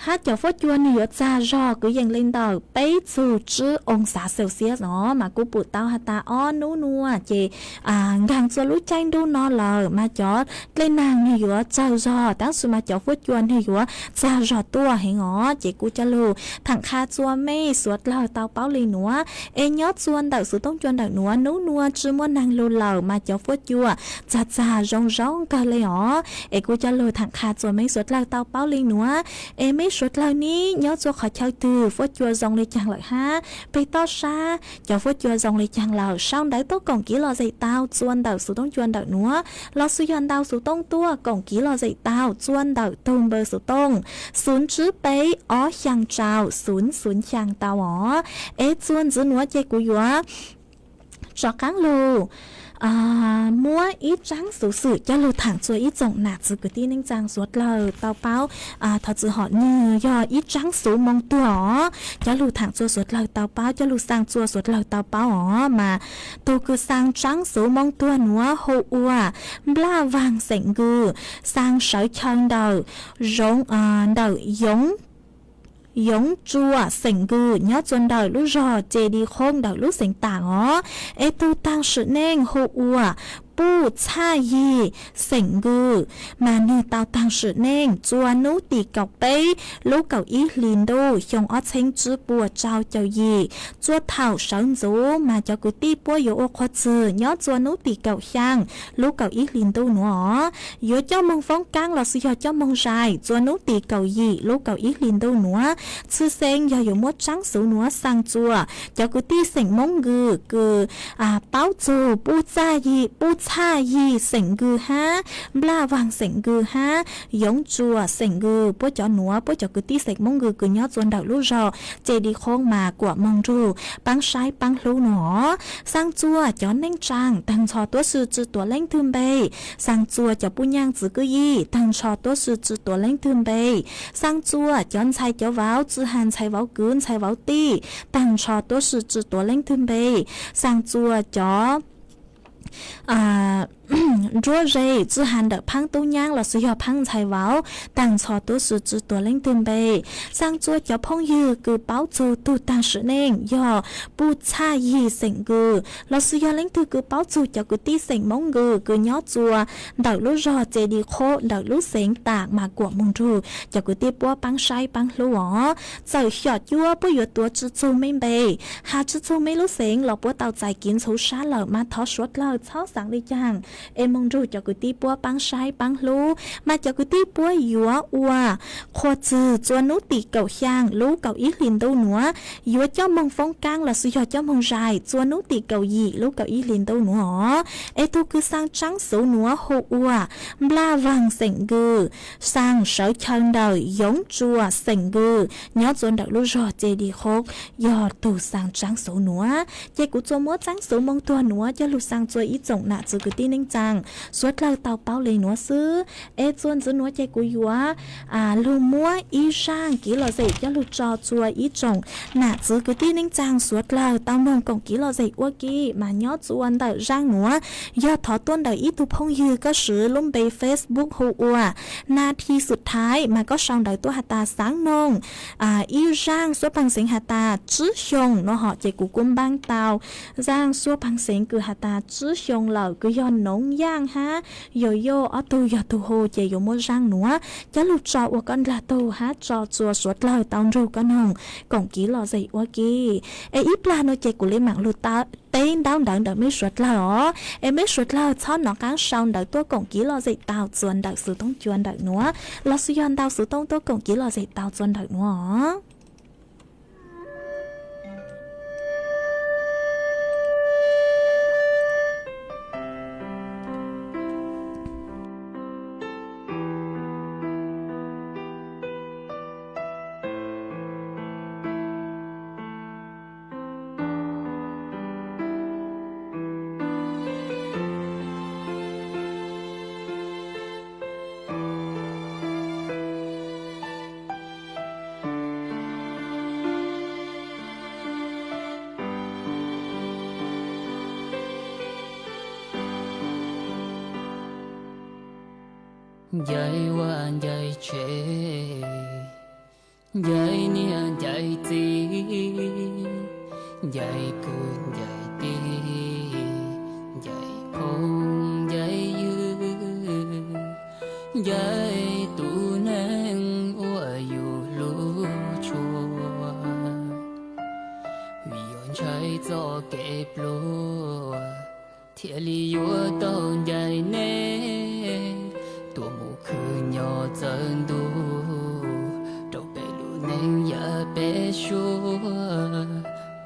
hab cov fuab cua nwg yuav txag zog kwv yees li ntawm peb txug tsib oo xav Celsius os. Mas kuj pum tau has tas ob nub nua ces nkaag txua lub caij ntuj no lawm mas cov dlej naag nwg yuav tsawg zog tab sis mas cov fuab cua nwg yuav txag zog tuaj heev os. Ces kuj coj lug thaam qha txua mej suav dlawg tau paub li nuav. Es nyob txua ntawm xuv toob cua ntawm nuav nub nua tsi muaj neeg lug lawm mas cov fuab cua txag txag zoo zoo kawg le os. Es kuj coj lug thaam qha txua mej suav dlawg tau paub li nuav. Es mej suav dlawg nib nyob txua qhov chaw twg fuab cua zoo le caag lawm hab peg toj sab cov fuab cua zoo le caag lawm sau ntawv tuaj koom kiv lom zem tau txua ntawm xuv toob cua ntawm nuav lossis yog ntau xuv toob tuaj koom kiv lom zem tau txua ntawm tug npawb xuv toob xoom tsib peb ob xyaa rau xoom xoom xyaa tau os. Es txua ntxiv nuav ces kuv yuav rov qaab lug muab ib tsaab xuv xwm coj lug thaam txua ib tsoom nam txiv kwv tij neej tsaa suav dlawg tau paub. Thov txim hom nwg yog ib tsaab xuv moo tuag os, coj lug thaam txua suav dlawg tau paub, coj lug xaa txua suav dlawg tau paub os. Mas tug kws xaa tsaab xuv moo tuag nuav hu ua Nplaj Vaag xeem Nkws, xaa sawv chaw ntawm, ntawm Yoov, Yoov Tsua xeem Nkws nyob txua ntawm lub zog Ces Dis Khoob ntawm lub xeev Taam os. Es tug taag sim neej hu ua Puj Txhaj Yig xeem Nkws, mas nwg tau taag sim neej txua nub tim kaum peb lub kaum ib hlis ntuj xyoo ob txheeb tsib puas tsau caum yim. Txua thaum sawv ntxuv mas cov kwv tij puab yuav ua qhua txwg nyob txua nub tim kaum xyaa lub kaum ib hlis ntuj nuav os. Yuav coj moog foob kaab lossis yog coj moog zais txua nub tim kaum yim lub kaum ib hlis ntuj nuav. Txhwj xeeb yog yuav muab tsaab xuv nuav xaa txua cov kwv tij xeem Moob Nkws kws paub txug Puj Txhaj Yig, Puj Txhaj Yig xeem Nkws hab Nplaj Vaag xeem Nkws hab Yoov Tsua xeem Nkws. Puab cov nuav puab cov kwv tij xeem Moob Nkws kws nyob txua ntawm lub zog Ces Dis Khoob mas kuam moog nrug paab saib paab hlub nuav os. Xaa txua cov neej tsaa taag nrho tuab si tsi tuav leej twg npe, xaa txua cov puj nyaaj txwv kwj yig taag nrho tuab si tsi tuav leej twg npe, xaa txua cov ntxhais cov vauv tsi has ntxhais vauv kwv ntxhais vauv tij taag nrho tuab si tsi tuav leej twg npe, xaa txua cov nruab ze tsi has ntawm phaab tub nyaab lossis yog phaab ntxhais vauv taag nrho tuab si tsi tuav leej twg npe, xaa txua cov phooj ywg kws paub txug tug taag sim neej yog Puj Txhaj Yig xeem Nkws lossis yog leej twg kws paub txug cov kwv tij xeem Moob Nkws kws nyob txua ntawm lub zog Ces Dis Khoob ntawm lub xeev Taam mas kuam moog nrug cov kwv tij puab paab saib paab hlub os. Txawm xyom cuab puab yuav tuav tsi txug mej npe, has tsi txug mej lub xeev los puab tau txais kev ntxhuv sab lawm mas thov suav dlawg txhob xaav le caag, es moog nrug cov kwv tij puab paab saib paab hlub mas cov kwv tij puab yuav ua qhua txwg txua nub tim kaum xyaa lub kaum ib hlis ntuj nuav. Yuav coj moog foob kaab lossis yog coj moog zais txua nub tim kaum yim lub kaum ib hlis ntuj nuav os. Es tug kws xaa tsaab xuv nuav hu ua Nplaj Vaag xeem Nkws, xaa sawv chaw ntawm Yoov Tsua xeem Nkws nyob txua ntawm lub zog Ces Dis Khoob yog tug xaa tsaab xuv nuav. Ces kuv txua muab tsaab xuv moo tuag nuav coj lug xaa txua ib tsoom nam txwv kwv tij neej tsaa suav dlawg tau paub le nuav xwb. Es txua ntxiv nuav ces kuv yuav lug muab ib zaaj kev lom zem coj lug tso txua ib tsoom nam txwv kwv tij neej tsaa suav dlawg tau noog koom kev lom zem ua ke mas nyob txua ntawm zaaj nuav yog thov tuaj ntawm ib tug phooj ywg koj siv lub npe Facebook hu ua Na Thi Xwm Thaiv mas koj sau ntawv tuaj has tas xaav noog ib zaaj suab paag xeev has tas tsib xyoo no hom ces kuv kuj npaab tau zaaj suab paag xeev kws has tas tsib xyoo lawm kws yog Noov Yaaj hab Yog Yaj ob tug yog tug hu ces yuav muab zaaj nuav coj lug tso ua koj ndlag tug hab tso txua suav dlawg tau nrug koj noog koom kev lom zem ua ke. Es ib plag nuav ces kuv le maam lug teb ntaub ntawv ntawm mej suav dlawg os. Es mej suav dlawg txhob nov qaab sau ntawv tuaj koom kev lom zem tau txua ntawm xuv toob cua ntawm nuav lossis yog ntau xuv toob tuaj koom kev lom zem tau txua ntawm nuav os. Ncaim vaj ncaim tsev, ncaim niam ncaim txiv, ncaim kwv ncaim tij, ncaim phooj ncaim ywg, ncaim tus neeg uas yus hlub tshua. Vim yuav ntshai txoj kev pluag, thiaj li yuav tau ncaim nej, tuaj mus khwv nyob txawv ntuj, rau peb lub neej yav peb suab,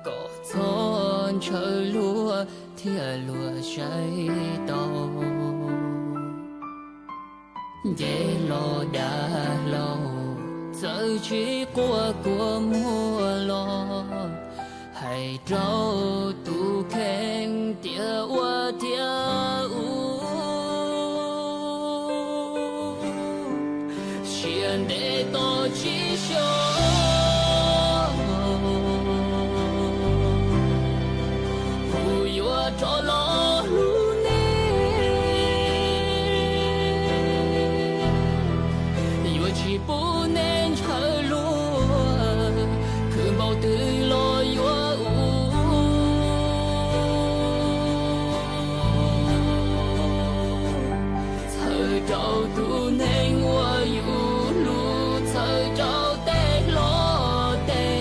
kom txhob ntshaw luag thiab luag saib tau. Nce hlo dag hlau, txawj tsis quaj kua muag los, hais rau tus kheej tias ua thiab ua, siab ntev tos tsis xyov, kuv yuav rov los hlub nej, yuav tsis pub nej ntshaw luag, khwv npaum twg los yuav ua. Txhawm rau tus neeg uas yus hlub, txhawm rau tej hlob tej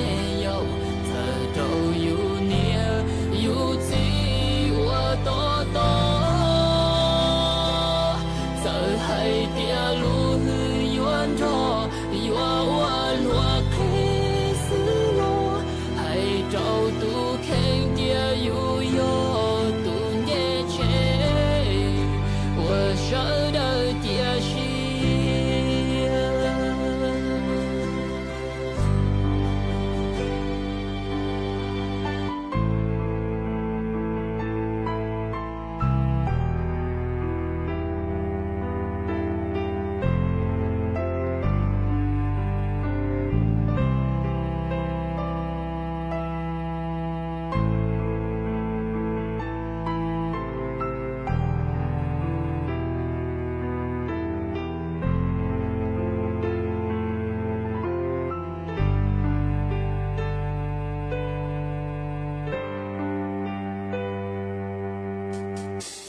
yau, txhawm rau yus niam yus txiv uas tob tob. Txawm hais tias lub hwj yuav nrog, yuav ua luag qheb xwb los, hais rau tus kheej tias yus yog tus nce tsev uas sawv daws cia siab.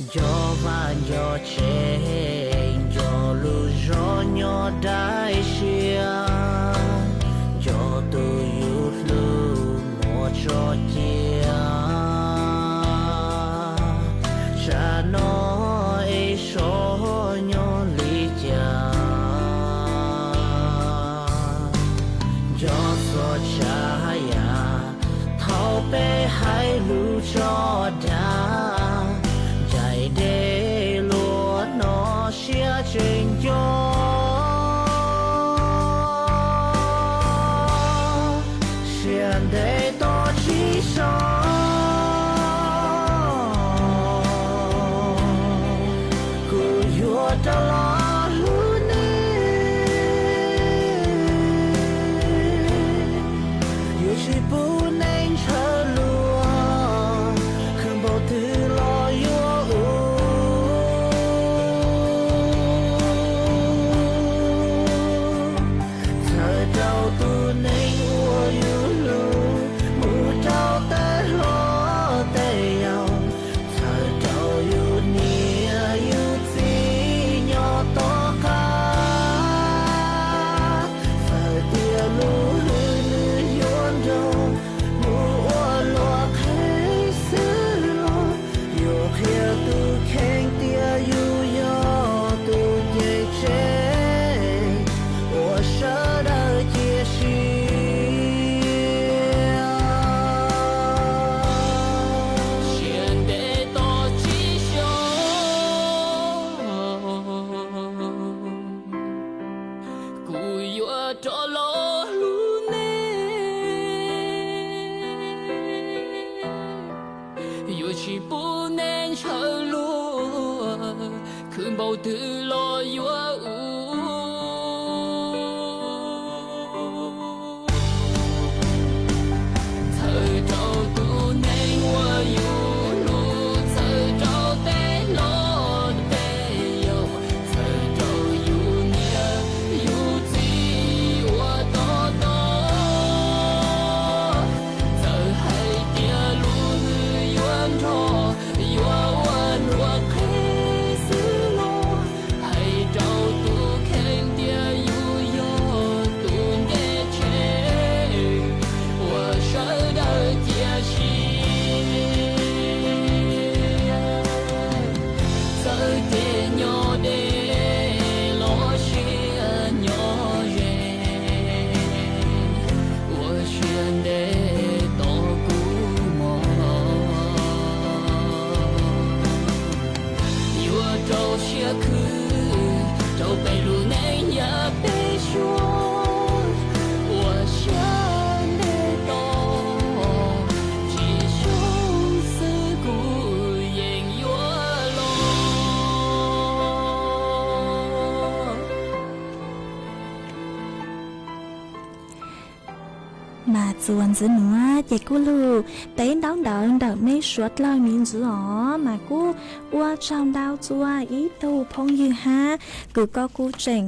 Nco vaj nco tsev, nco lub zos nyob dai siab, nco tus yus hlub muaj tso cia. Tsam no es sov nyob li cas, nco txog tshav yam thaum peb hais lus tso dag, ncaim dej luag no siab tseem nco. Siab ntev tos tsis so, kuv yuav rov los hlub nej, yuav tsis pub nej ntshaw luag, khwv npaum twg los yuav ua. Txhawm rau tus neeg uas yus hlub, mus rau tej hlob tej yau, txhawm rau yus niam yus txiv nyob tom qab. Txawm tias lub hwj nws yuav nrog, mus ua luag qheb xwb los, yuav qhia tus kheej tias yus yog tus nce tsev uas sawv daws cia siab. Siab ntev tos tsis so, kuv yuav rov los hlub nej, yuav tsis pub nej ntshaw luag, khwv npaum twg los yuav ua. Txhawm rau tus neeg uas yus hlub, txhawm rau tej hlob tej yau, txhawm rau yus khwv rau peb lub neej yog peb suab ua siab ntev tos, tsis xyooj xwb kuv yeej yuav los. Mas txuas ntxiv nuav ces kuj lug teb ntaub ntawv ntawm mej suav dlawg miv ntxiv os, mas kuj ua tsaug ntau txua ib tug phooj ywg hab kws koj kuj tseem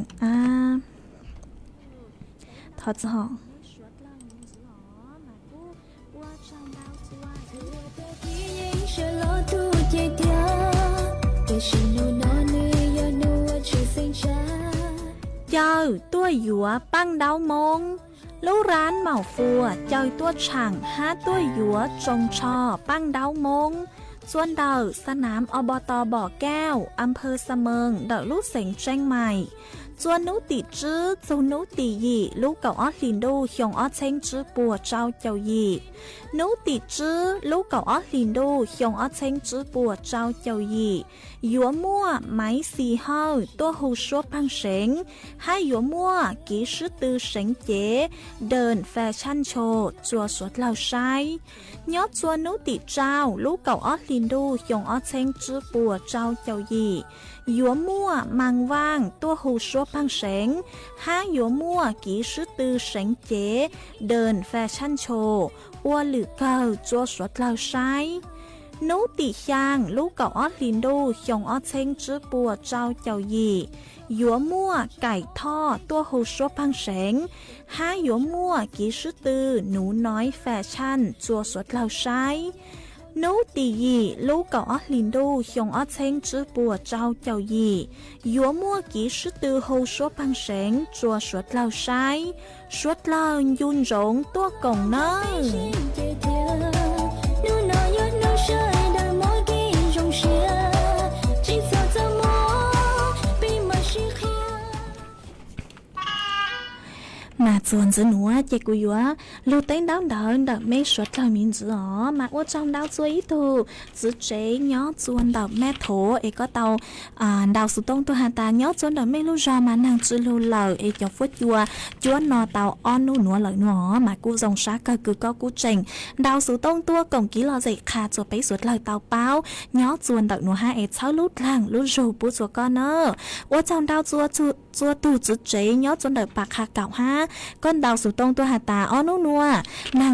thov txog caw tuaj yuav paj ntaub moob, lub rab maum fuas caw tuaj tshaam hab tuaj yuav tsoos tsho paj ntaub moob, txua ntawm xa nam ob pov tod Npom Kauj, Amphawv Xa Mees ntawm lub xeev Tseeb Maim, txua nub tim tswb txug nub tim yim lub kaum ob hlis ntuj xyoo ob txheeb tswb puas tsau caum yim. Nub tim tswb lub kaum ob hlis ntuj xyoo ob txheeb tswb puas tsau caum yim, yuav muaj Maiv Xis Hawj tuaj hu suab paag seev, hab yuav muaj Kiv Swb Tw Seev Cev, Dawm Fas Tshaj Ncho, txua suav dlawg saib. Nyob txua nub tim tsau lub kaum ob hlis ntuj xyoo ob txheeb tswb puas tsau caum yim, yuav muaj Maas Vaaj tuaj hu suab paag seev, hab yuav muaj Kiv Swb Tw Seev Cev, Dawm Fas Tshaj Ncho, ua lwm kawg txua suav dlawg saib. Nub tim xyaa lub kaum ob hlis ntuj xyoo ob txheeb tswb puas tsau caum yim, yuav muaj Kaim Thoj tuaj hu suab paag seev, hab yuav muaj Kiv Swb Tw Nuv Noiv Fas Tshaj txua suav dlawg saib. Nub tim yim lub kaum ob hlis ntuj xyoo ob txheeb tswb puas tsau caum yim, yuav muaj Kiv Swb Tw hu suab paag seev txua suav dlawg saib. Suav dlawg ncu ntsoov tuaj koom nawb. Mas txuas ntxiv nuav ces kuv yuav lug teb ntaub ntawv ntawm mej suav dlawg miv ntxiv os. Mas ua tsaug ntau txua ib tug txiv tsev nyob txua ntawm Mej Thov es koj tau ntaus xov tooj tuaj has tas nyob txua ntawm mej lub zog mas neeg tsi lug lawm es cov fuab cua cuab no tau ob nub nuav lawm nuav, mas kuj zoo sab kawg kws koj kuj tseem ntaus xov tooj tuaj koom kev lom zem qha txua peb suav dlawg tau paub nyob txua ntawm nuav hab es txhawb lub dlaag lub zug pub txua koj na. Ua tsaug ntau txua tug txiv tsev nyob txua ntawm Pas Qha Kaum hab, koj ntaus xov tooj tuaj has tas ob nub nuav neeg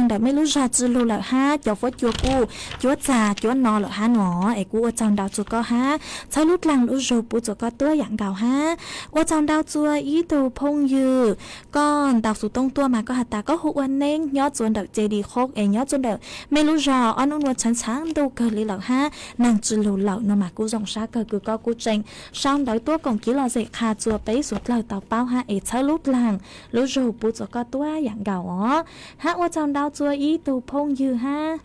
ntawm mej lub zog tsi lug lawm hab cov fuab cua kuj cuab txag cuab no lawm hab nuav es kuj ua tsaug ntau txua koj hab txhawb lub dlaag lub zug pub txua koj tuab yaam nkaus hab. Ua tsaug ntau txua ib tug phooj ywg, koj ntaus xov tooj tuaj mas koj has tas koj hu ua Neeb nyob txua ntawm Cee Dis Qhob es nyob txua ntawm mej lub zog ob nub nuav tshaav tshaav ntuj kawg li lawm hab neeg tsi lug lawm no mas kuj zoo sab kawg kws koj kuj tseem sau ntawv tuaj koom kev lom zem qha txua peb suav dlawg tau paub hab es txhawb lub dlaag lub zug pub txua koj tuab yaam nkaus os. Hab ua tsaug ntau txua ib tug phooj ywg hab.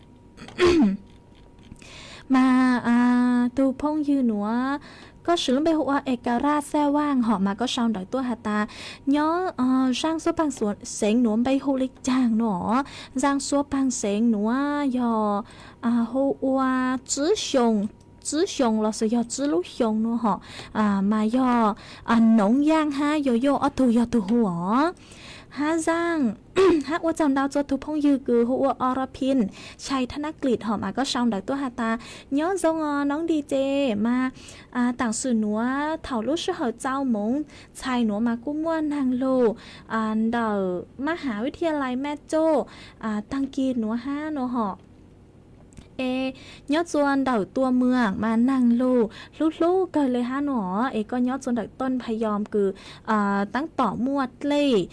Mas tug phooj ywg nuav, koj swm lub npe hu ua Es Kas Raj Xaj Vaaj hom mas koj sau ntawv tuaj has tas nyob zaaj suab paag seev nuav npe hu le caag nuav. Zaaj suab paag seev nuav yog hu ua Tswb Xyoos, Tswb Xyoos los sis yog Tswb Lub Xyoos nuav hom, mas yog Noov Yaaj hab Yog Yaj ob tug yog tug hu os. Hab zaaj, hab ua tsaug ntau txua tug phooj ywg kws hu ua Or Ra Phin, Chai Thab Nab Klis hom mas koj sau ntawv tuaj has tas nyob zoo os Noov Di Ces, mas taam sim nuav thaum lub sij hawm txaus moov txhais nuav mas kuj muaj neeg lug ntawm Mab Has Vib Thia Lais Maj Coj taag kis nuav hab nuav hom. Es nyob txua ntawm Tua Muas mas neeg lug hlub hlub kawg le hab nuav os. Es koj nyob txua ntawm Tooj Pha Yoos kws taab tom muaj dlej,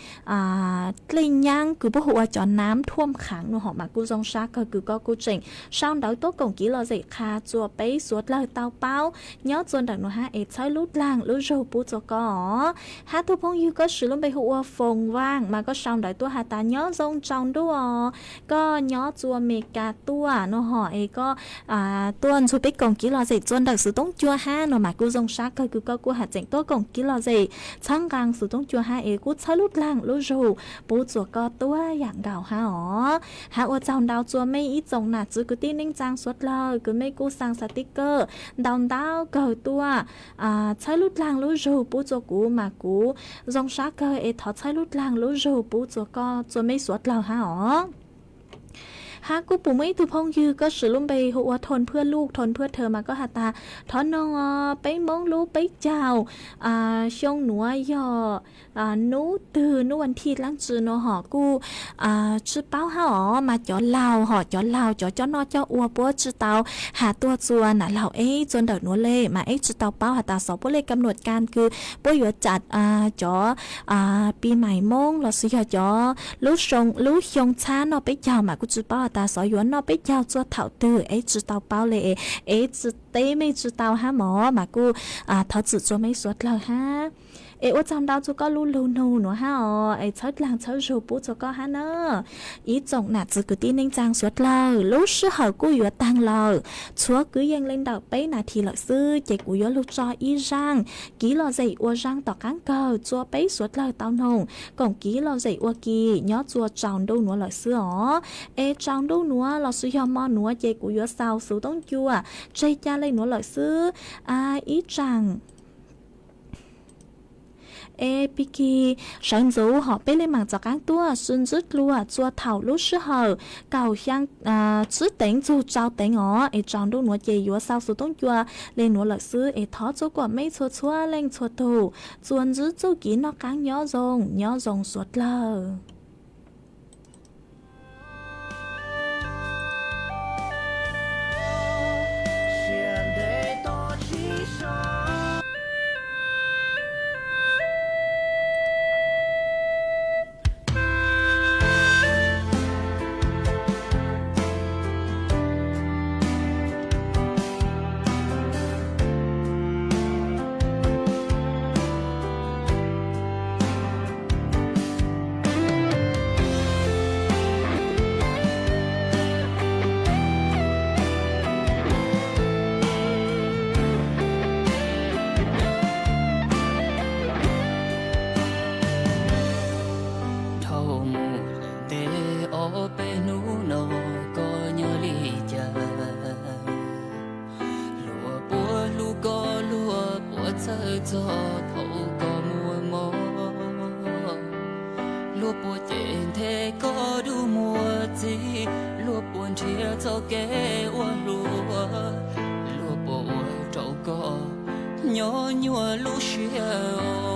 dlej nyaab kws puab hu ua cov Nam Thuam Khaav nuav hom mas kuj zoo sab kawg kws koj kuj tseem sau ntawv tuaj koom kev lom zem qha txua peb suav dlawg tau paub nyob txua ntawm nuav hab es txhawb lub dlaag lub zug pub txua koj os. Hab tug phooj ywg koj swm lub npe hu ua Foom Vaaj mas koj sau ntawv tuaj has tas nyob zoo tsaus ntuj os, koj nyob txua Mes Kas tuaj nuav hom. es koj tuaj ntxuag peb koom kiv lom zem txua ntawm xwm toob cua hab no mas kuj zoo sab kawg kws koj kuj has tseem tuaj koom kiv lom zem txhawb nqaa xwm toob cua hab es kuj txhawb lub dlaag lub zug pub txua koj tuab yaam nkaus hab os. Hab ua tsaug ntau txua mej ib tsoom nam txiv kwv tij neej tsaa suav dlawg kws mej kuj xaa xav tib kawm ntau ntau kawg tuaj txhawb lub dlaag lub zug pub txua kuv mas kuv zoo sab kawg es thov txhawb lub dlaag lub zug pub txua koj txua mej suav dlawg hab os. Hab kuj puas muaj ib tug phooj ywg koj swm lub npe hu ua Thon Phwj Luj, Thon Phwj Thawm mas koj has tas thov noog peb Moob lub peb caug xyoo nuav yog nub twg nub vas thiv dlaab tsi no hom kuj tsi paub hab os mas cov laug hom cov laug cov coj noj coj ua puab tsi tau has tuaj txua nam laug eb txua ntawm nuav le mas eb tsi tau paub has tas xov puab le kam nuam kas kws puab yuav cam cov pis mais Moob lossis yog cov lub xyoo txhab noj peb caug mas kuj tsi paub has tas xov yuav noj peb caug txua thaum twg eb tsi tau paub le es eb tsi teb mej tsi tau hab mog mas kuj thov txim txua mej suav dlawg hab. Es ua tsaug ntau txua koj lub lug nug nuav hab os es txhawb dlaag txhawb zug pub txua koj hab na. Ib tsoom nam txiv kwv tij neej tsaa suav dlawg lub sij hawm kuj yuav taag lawm, txhua kwv yees le ntawm peb nas this lawm xwb ces kuv yuav lug tso ib zaaj kiv lom zem ua zaaj tom qaab kawg txua peb suav dlawg tau noog koom kiv lom zem ua ke nyob txua tsaus ntuj nuav lawm xwb os. Es tsaus ntuj nuav lossis yog mo nuav ces kuv yuav xaus xwm toob cua tseg ca le nuav lawm xwb. Ib tsaam es pig kig sawv ntxuv hom peb le maam txaus qaab tuaj sib ntsib dlua txua thaum lub sij hawm kaum xyaa tsib teev txug rau teev os es tsaus ntuj nuav ces yuav xaus xwm toob cua le nuav lawm xwb es thov txua kom mej txhua txhua leej txhua tug txua ntsib txuj kev noj qaab nyob zoo nyob zoo suav dlawg. Dhau mus lawm ntev ob peb hnub no koj nyob li cas? Luag puas hlub koj, luag puas txhawj txog thaum koj muaj mob? Luag puas cem nthe koj dub muag txig? Luag puas nrhiav txoj kev ua hluas? Luag puas ua rau koj nyob nyuaj lub siab?